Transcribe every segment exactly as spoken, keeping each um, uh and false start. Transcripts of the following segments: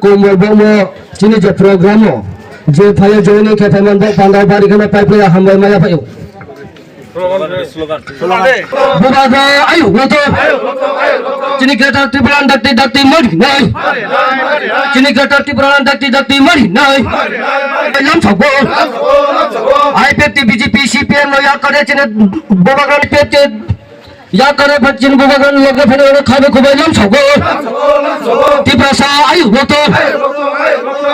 Kombol bomo chini je program o je phaya joining khe phaimani bo pandao bari kheno pai phaya hambai maya phaio. Bubagra ayuk no to. Chini Greater Tipraland dakti dakti mari nai. Chini Greater Tipraland dakti dakti mari nai. Lam sabo. I P F T, B J P, C P M no yakare chini Bubagra I P F T yakare phat chini Bubagra loge phene oro khabe khubai lam sabo. Tiprasa ayuk no to.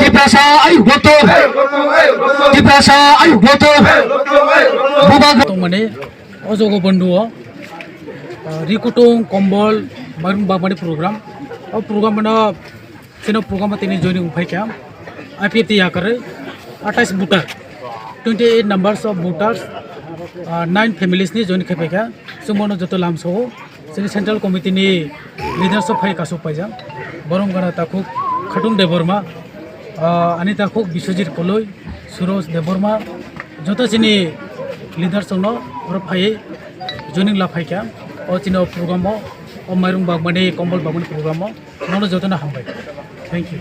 Tiprasa ayuk no to. Tiprasa ayuk no to. Bubagra tongmani o jogo bondu o, ah, Rikutung Kombol Mairung Bagmani program. O program no chini program tini joining phai kha. I P F T yakare athais voter, twenty eight numbers of voters, ah, nine families ni join khai phai kha. Chwngbono joto lamsao chini central committee ni leaders o phai kasuk paijak. Borom gana takhuk Khatung Debbarma, ah, ani takhuk Biswajit Koloi, Suroj Debbarma, joto chini leaders no oro phai joining la phai kha. O chini o program o, o Mairung Bagmani, Kombol Bagmani program o nono jotono hambai. Thank you.